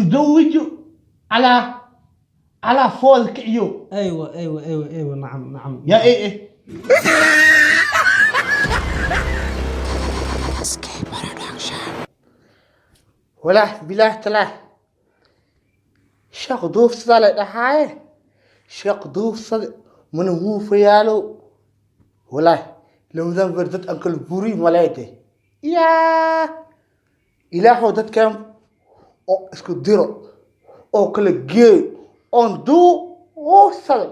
تزوج على فوزك عيو. ايوه ايوه ايوه ايوه، نعم نعم. يا ايه ايه. ولا بالله تلاه sheekh duufsada la dhahaaye, sheekh duufsada mana huufayaalo. Walaahi labadan ber dad aan kala buri maleede. Yaa ilaahow, dadkan oo isku diro oo kala geeyo oon duufsada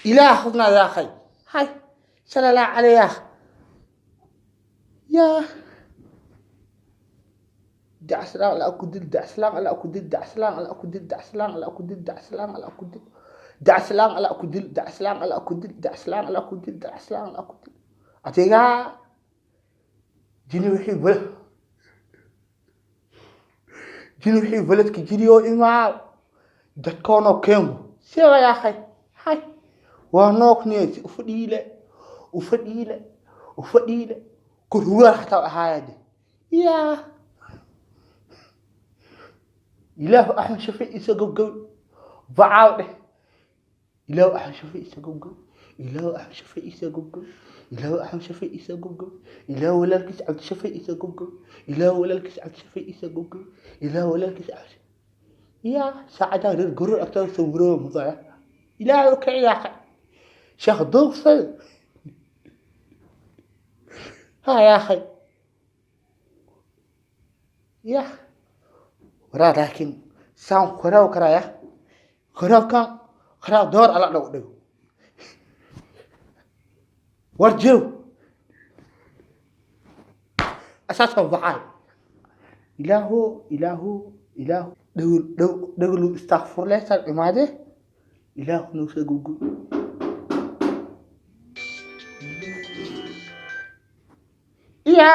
ilaahuna yaakhay. Hay sala allah caleyh yaa dacaslaan alla ku dil, dacaslaan alla ku dil, dacaslaan alla ku dil, dacaslaan alla ku dil, dacaslaan alla ku dil, dacaslaan alla ku dil, dacaslaan alla ku dil, dacaslaan alla ku dil, dacaslaan alla ku dil. Adigaa jini wixii bal jini wixii baledka jiri oo imaa dadkoonoo keenbu siba yaakhay. Hay waa nookniyeysi ufadhiile ufadhiile ufadhiile korhugaal xataa ahaayade. Yaa ilaahu axmed shafiic isa gowgow bacaaw dheh. Ilaahu axmed shafiic isa gowgow, ilaahu axmed shafiic isa gowgow, ilaahu axmed shafiic isa gowgow, ilaahu walaalkiis cabdishafiic isa gowgow, ilaahu walaalkiis cabdishafiic isa gowgow, ilaahu walaalkiis cabdi. Yaa saacadaa reer goror agtada sawiroo mudaya. Ilaahu ka ciyaaqay sheekh duuqsad ha yaakhay ya waraa. Laakiin saan qoraw karaya qorawkan qoraw door ala dhaw dhigo war jirow asaasan baxaay. Ilaahu ilaahu ilaahu dhagul dhagulu istakfurleysaan imaade. Ilaahu noo soo gugu iya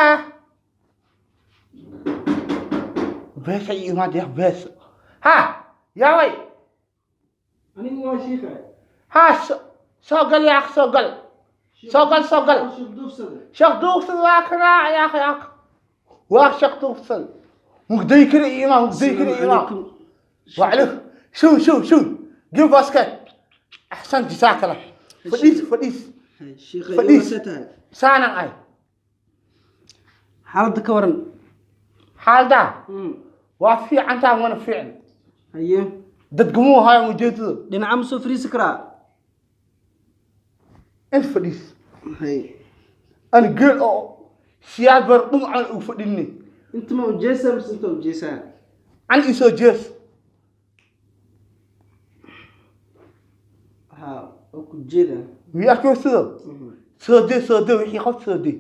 beesa ii imaade ya beesa ha yaaway. Anigu waa shiikha. Ha, soo gal yaa akh, soo gal soo gal soo gal. Sheekh duufsada. Sheekh duuqsad waa kanaa yaa akh, yaa akh, waa sheekh duuqsad mugday kara ii imaan, mugday kara ii imaan. وعليك شو شو شو جيب باسكت. احسنت، جزاك الله. فديس فديس. Shiikha. Fadhiis. Iwase tahay? سانا اي. Xaaladda ka waran? حالدا waa fiicantaa wana fiican. Haye. Dadgumuu haayo ujeedadu. Dhinaca ma soo fariisi karaa? In fadhiis. Haye. Ani geel oo siyaad bar dhumcan ugu fadhinni. Inta ma ujeesaa mise inta ujeesaa? Can isoo jees. Ha, oo ku jeeda. Mii arkay sidoo soo dee soo dee wixii qof soo dee.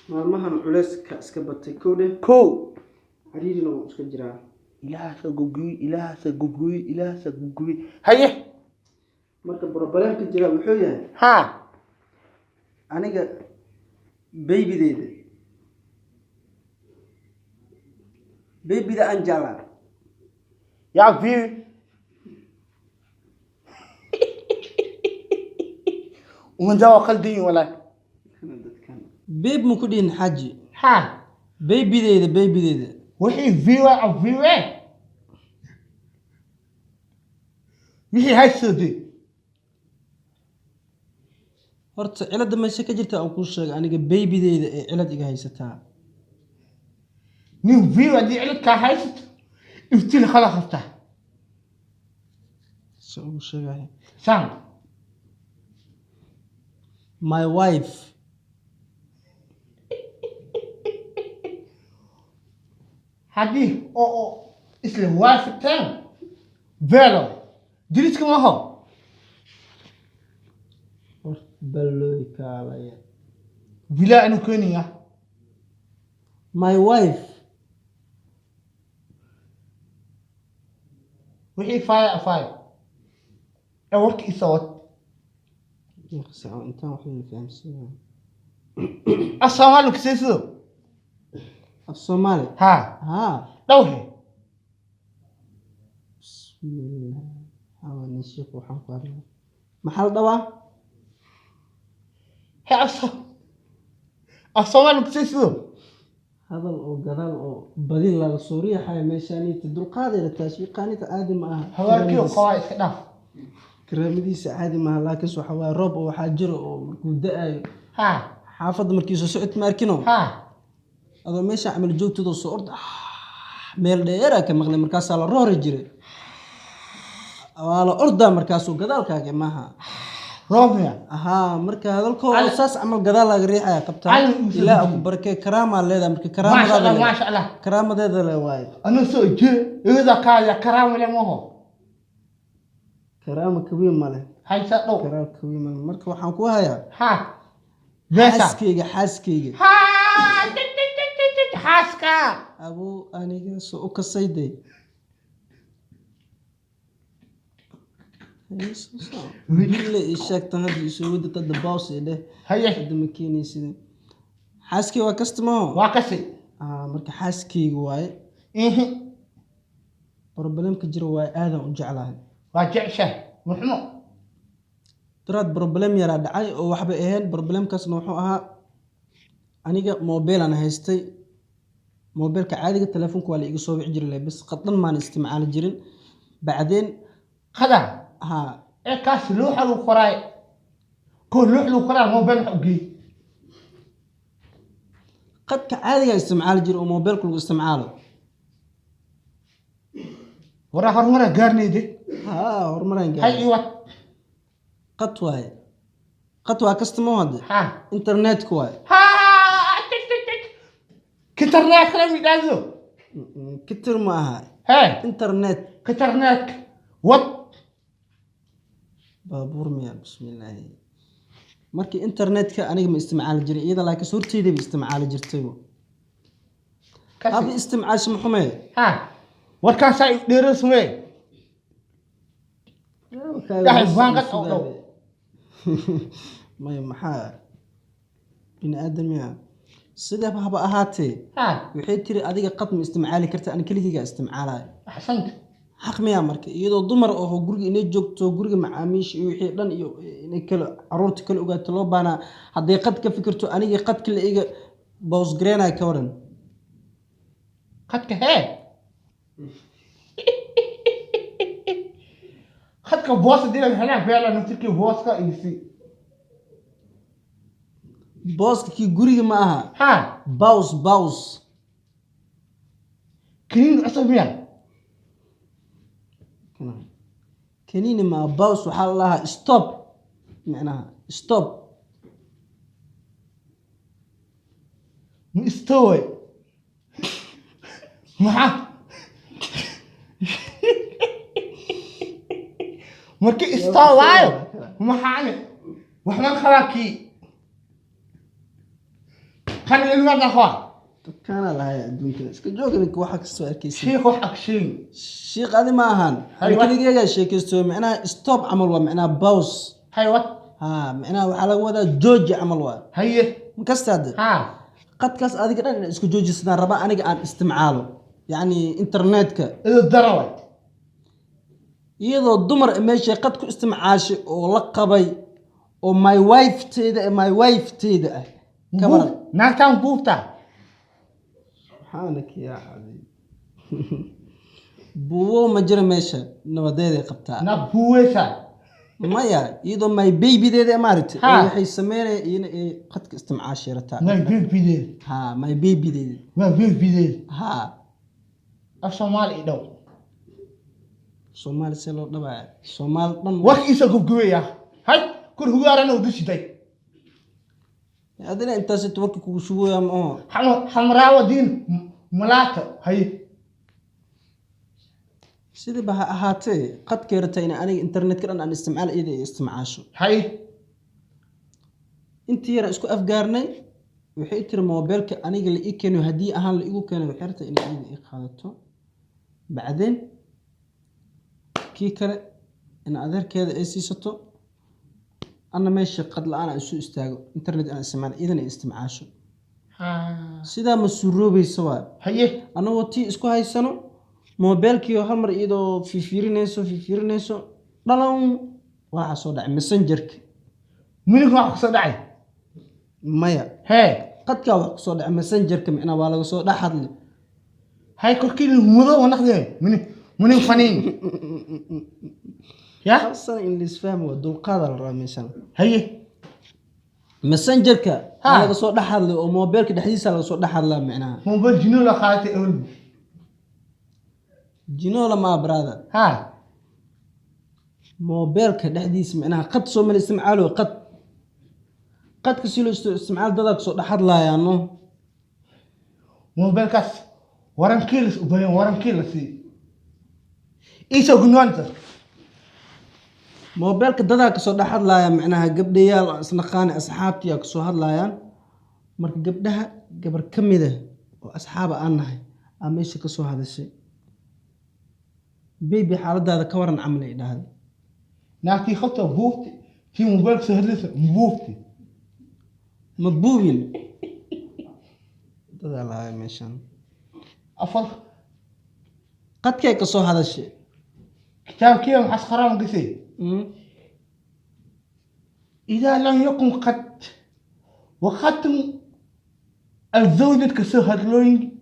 Maalmahan culeyska iska batay, kowdhe. Kow. Cariirina wuu iska jiraa. Ilaahasa gubgubi, ilaahasa gubgubi, ilaahasa gubgubi. Haye. Marka problemka jira wuxuu yahay ha aniga babydeeda, babyda aan jeclaa. Yaa bibi umada waa qaldan yihin walaahi. Kana dadkan babe ma ku dhihin xaaji? Ha. Babydeeda, babydeeda. Wixii viwa viwe wixii hay soo dee. Horta cilada meesha ka jirta aan kuu sheegay, aniga babydeeda ee cilad iga haysataa. Nin viwa haddii cilad kaa haysato iftiin khala qabtaa. Se ugu sheegaya? Saan. My wife. Haddii oo isla waafaqteen velo diriska maho. Hor balooy kaalaya. Bilaa inuu keenaya. My wife. Wixii faaya afaaya ee warka isa wad. Saco intaan wax la fahamsiinaya. Af soomaali kasee sido? Af soomaali. Ha. Haa. Dhowhe. Bismillah, hawa nin sheekh waxaan ku hadlaa maxaa la dhawaa? He, af soomaali kasee sido? Hadal oo gadaal oo badin laga soo riixayo meeshaaniita dulqaadayna taashiiqaanita caadi ma aha. Hawaarkii qabaa, iska dhaaf. Karaamadiisa caadi maaha, laakiinse waxa waaye roob oo waxaa jiro oo markuu da-ayo xaafadda markii soo socod ma arkino, adoo meesha camal joogtadoo soo orda, meel dheeraa ka maqlay, markaasaa la roori jiray, waa la ordaa, markaasuu gadaalkaaga maaha. Roob miya? Ahaa, marka hadalkoo Cali- saas camal gadaal laga riixaya qabtaa. Cali uu Ilaah aku barakee, karaamaa leedahay marka. Maasha Karaamadaada Allah. le. Maasha Allah. Karaamadeeda le waaye. Anuu soo jee iyada kaaya karaamale maho. Karaama kawiin male. Haysa dhow. Karaama kawiin male. Marka waxaan ku hayaa beesa. Xaaskeyga, xaaskeyga. Xaaska. Abuu, aniga soo u kasayday. Bille ii sheegtan hadda isoo wadata hadda baws ii dheh. Haye. Hadda ma keenaysid xaaskey waa kastamaho. Waa kasi. Ah, marka xaaskeyga waaye. Problemka jira waaye aadan u jeclahay. Waa jeceshahay muxmo. Daraad problem yaraa dhacay oo waxba ahayn. Problemkaasna wuxuu ahaa aniga mobeelaan haystay, mobeelka caadiga telefoonka waa la iga soo wici jiray le, bas qadhan maan isticmaali jirin bacdeen. Qada. Haa. Ee kaas looxa lagu qoraay ko loox lagu qoraay mobile waxa u geey. Qadka caadiga isticmaali jiray oo mobeelka lagu isticmaalo. Waraa horumara gaarnayde. Haa, horumaraan hay gaaray. Ii wad. Qad waaye, qad waa kastamo hadde. Internetka waaye. Kitarneetka la midhaado. Kitir ma aha. Hee. Internet. Kitarneetka wad. Baabuur miya? Bismillaahi. Markii internetka aniga ma isticmaali jirin iyada, laakiin horteydaba isticmaali jirtaybo Kasi. Hada isticmaasha maxumee? Warkaasaa i dheerasmee. Dhaxay baangad oo dhow. Maya, maxaa bini aadam ya sidaaba haba ahaatee. Waxay tiri adiga qad ma isticmaali karta, ani keligeygaa isticmaalayo. Axsanta. Xaq miyaa marka iyadoo dumar oo guriga inay joogto, guriga macaamiisha iyo wixii dhan iyo inay kala caruurta kala ogaato loo baahnaa, hadday qad ka fikirto, anigii qadka la iga bows gareenaya ka waran? Khadka hee, khadka boosa dila helaa beela naftirkii booska isi. Booska kii guriga ma aha. Bows, bows. Kiniin cusub miya? Kaniini ma aha, bows waxaa la lahaa stop, micnaha stop. Ma istoway maxaa markii istoowaayo maxaani waxbaan qabaa kii kan ilmadan qabaa. Dukaanaa lahay adduunka iska joog idinka waxaa kasoo arkaysa. Shiikh wax agsheegi. Shiiq adi ma ahan. Hay wa- Keligeegaa sheekaysto, micnaha stop camal waa micnaha bows. Hay wad. Ha, micnaha waxaa laga wadaa jooji camal waa. Haye. Makasta hadde. Qadkaas adiga dhan inaad isku joojisadaan rabaa, aniga aan isticmaalo yacni internetka. Ido daraway. Iyadoo dumar meeshay qad ku isticmaashay oo la qabay oo my wife teeda, my wife teeda ah ka waran? Naagtaan buufta. Subxaanaka yaa cadiim, buuwo ma jiro meesha, nabadeeday qabtaa. Naag buuweysa. Maya, iyadoo my babydeeda maaragtay. Waxay sameynaya iyana ay qadka isticmaashay rataa. My babydeed. Ha, my babydeeda. My babydeed. Ha. Af Soomaali i dhow. Soomaali see loo dhabaya Soomaali dhan? Warka iisoo gubgubaya hay kur hugaarana u dushiday. Adina intaas inta warka kugu shubooya ma aho. Xamraawo diin malaato haye. Sidiiba ha ahaatee, qadkay rabtaa in aniga internetka dhan aan isticmaal, iyada ay isticmaasho. Haye. Intii yar aan isku afgaarnay, waxay tiri moobeelka aniga la ii keeno haddii ahaan la igu keenay, waxay rabtaa inay iyada ii qaadato, bacdeen kii kale in adeerkeeda ay siisato, anna meesha qad la-aan aan isu istaago, internet aan isticmaal, iyadana ay isticmaasho. Sidaa ma suuroobaysa waa. Haye. Annagoo tii isku haysano moobeelkii hal mar iyadoo fiirfiirinayso fiirfiirinayso dhalan waxaa soo dhacay Messengerka. Minig wax kusoo dhacay? Maya. Hee. Qadkaa wax kusoo dhacay messengerka, micnaha waa laga soo dhex hadlay. Hay korkii mudo wanaqde muni muni faniin ya. Hal sano in laisfahmo waa dulqaada la rabaa meeshan. Haye. Messengerka Ha. waa laga soo dhex hadlay oo mobilka dhexdiisa laga soo dhex hadlaa micnaha. Mobile jino la qaatay ol. Jinola maa, brother. Ha. Mobilka dhexdiisa micnaha qad soo mala isticmaalo, qad qadka si loo isticmaalo dadaa kasoo dhex hadlaayaano. Mobilkaas warankii la ubayan warankii la sii iisoo gunwaanta. Mobilka dadaa kasoo dhex hadlaaya micnaha, gabdhayaal oo isnaqaani asxaabtiyaa kasoo hadlaayaan. Marka gabdhaha gabar ka mida oo asxaaba aan nahay aa meesha kasoo hadashay, "Baby, xaaladaada ka waran," camal ay dhahday. Naagtii qabta buufti tii mobilka soo hadlaysa buufti. Ma buubin, dadaa lahaay meeshan. Afar. Qadkay kasoo hadashay. Kitaabkiiba maxaas qaraam gasay? إذا لم يكن قد وختم الزوجة كسهرلوين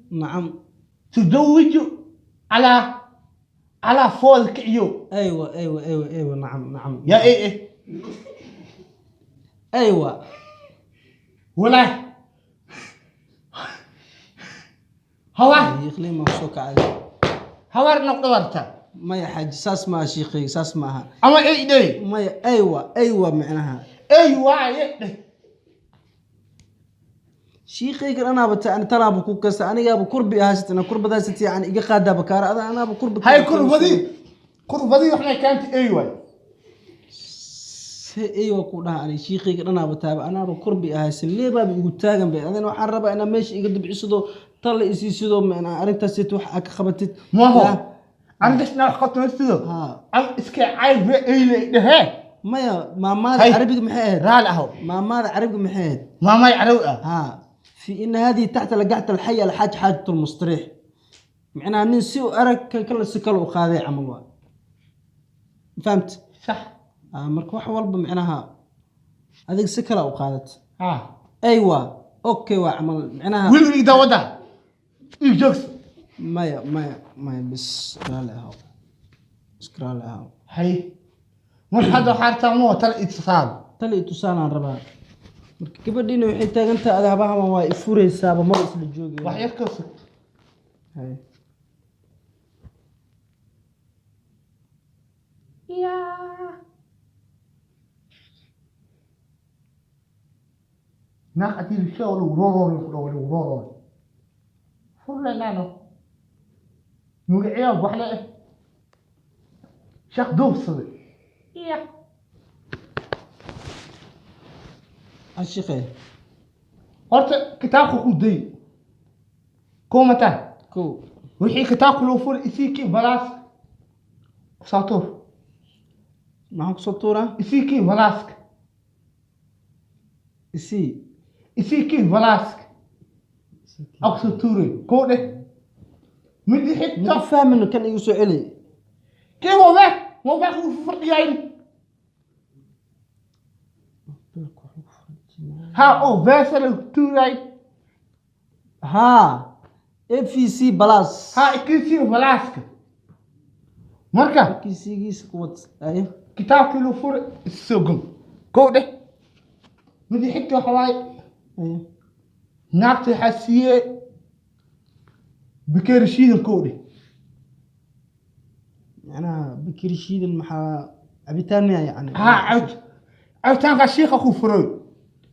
تزوج على فولك يو. aywa, nacam nacam. يا إيه إيه. Aywa. ولا هوا. Yiqliin maa kusoo kacay. هوا نقدرتا. Maya xaaji, saas maaha shiikhayga, saas maaha. أما إيه إيه. Maya, aywa aywa micnaha. أيوة إيه. Shiikhaygan anaaba ta ani talaaba ku kasta anigaaba kurbi ahaysat ina kurbadaasat yani iga qaadaaba kaara ada anaaba kurbi. هاي كربدي كربدي وإحنا كانت أيوة. Se aywa ku dhaha ani shiikhayga dhanaaba taaba anaaba kurbi ahaysan leebaaba igu taagan bay adina waxaan rabaa inaa meesha iga dubcisido talla isiisido micnaha arrintaas wax aa ka qabatid. ما هو Ya. عندك ناس خط نفسه. Ha. أم إسكي عايز إيه ده. Maya, maamaada Hay. carabiga maxay ahayd? رال أهو. Maamaada carabiga maxay ahayd? ما ما يعرف. ها، في إن هذه تحت لقعت الحية الحاج حاجة المستريح، معناها nin si u arag kan kale si kale u qaaday camal waa, فهمت؟ صح. آه، marka wax walba micnaha adiga si kale u qaadat. ها. Aywa, okay, waa camal micnaha. ويل إذا ودا يجوز. Maya maya maya, bis raali ahaw, iska raali ahaw. هاي مش هذا حارتا مو ترى اتصال. Tali i tusaalaan rabaa. Marka gabadhiina waxay taagan tahay ada habahaban waa i furaysaaba maba isla joogayno. wax yar ka sug. Hay. Naag hadii la sheego lagu rooroon ku dhawo lagu rooroon furlenaano magaciyaa wax le eh shaq duubsaday. Ashiqe. Horta kitaabka ku day koomataan. Kow. Wixii kitaabka loo furay isiikii balaas kusoo tuur. Maxaan kusoo tuuraa? Isiikii balaaska. Isii. Isiikii balaaska aa kusoo tuuray koo dheh midi Ma xigta. Fahmino, kan igu soo celi. Kii mobile mobilka uu fadhiyayn ha oo beesa lagu tuuray. Haa, AVC plus. Ha, ikisii balaaska marka. Kisigiisa kuwad ayo. Kitaabkii loo furay isoo gom koo dheh midi xigta waxa waaye. Ayo. Naagta waxaa siiyey bikeeri shiidan koo dheh. Macnaha bikiri shiidan maxaa cabitaan miya yani? Ha, cabitaankaa shiika ku furay.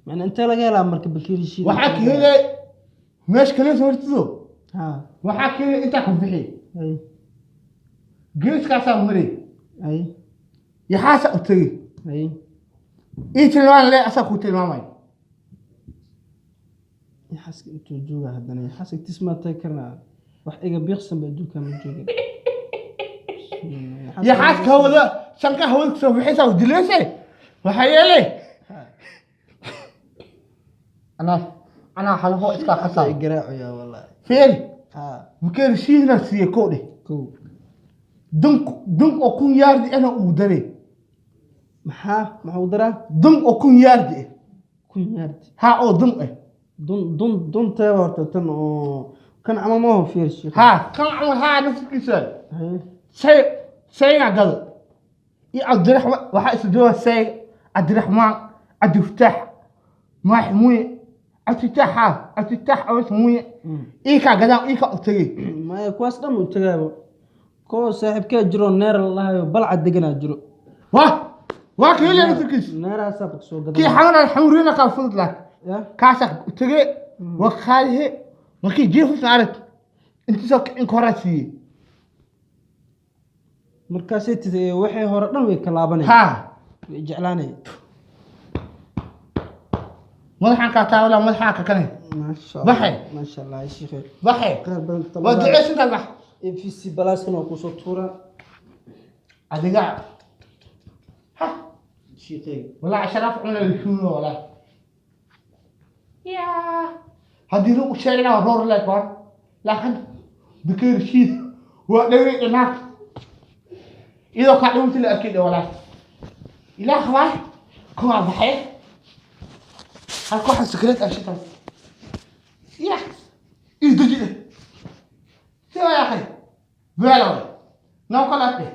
Macnaa intee laga helaa marka bikiri shiidan? Waxaa ka helay meesha kale soo hortido. Ha. Waxaa ka helay intaa ku bixi. Ayo. Geeskaasaa maray. Ayo. Yaxaasaa u tegey. Ayo. Ii tilmaan le asaa ku tilmaamay. Yaxaaska intuu jooga haddana yaxaaska tis maa tagi karnaa, wax iga biiqsan ba adduunka ma jooga. Yaxaaska hawada shanka hawada kusoo bixaysaa u dilayse waxaa yeelay anaa halaho iskaa qasaa. Garaacoyaa wallahi. Feeri. Ha. Bukeeri shiidna siiyey koo dheh. Kow. Dunk dunk oo 1000 yaardi ana uu daray. Maxaa maxuu daraa? Dunk oo 1000 yaardi ah. 1000 yaardi? Ha, oo dunk ah. Dun dun dunteeba horta tan oo kan camal maaho, fiir sheekh. Haa, kan camal, haa, naftirkiisa. Haye. Say saygaa gado iyo Cabdiraxmaan waxaa isu jooga, say Cabdiraxmaan, Cabdifataax, Maax Muuye, Cabdifataax, haa, Cabdifataax Awas Muuye. Iikaa gadaan, iikaa u tegey. Maya, kuwaas dhan uu tagaaba. Kuwa saaxiibkee jiro, neer la dhahayo, balca deganaa jiro. Waa ka helaya naftirkiisa. Neerahaasaa soo kii gadan. Xanuun xamriina kaa fudud laakiin ya kaasaa u tegey, waa qaadihe markii jiifusna arag intiisoo kicin ka horaa siiyey. Markaasay tiri waxay hore dhan way ka laabanay. Haa. Way jeclaanay. Madaxaan kaa taawala, madaxaa ka kane. Maasha. Baxay. Allah, maasha Allah, sheekhe. Baxay. Khayr badan. Waa duceysantaa, bax. EVC Plus-kana waa kusoo tuuraa. Adiga ha. Sheekhay. Walaa sharaaf cuna la walaa ya haddii lagu sheegna roor leeg war, laakiin bikeer shiid waa dhawey dhinac iyadoo kaa dhawinta la arkay walaa ilaah waay kuwaa baxay halka waxaan secret ah shitan ya isdeji si waa akhay beelo naw kala dhe.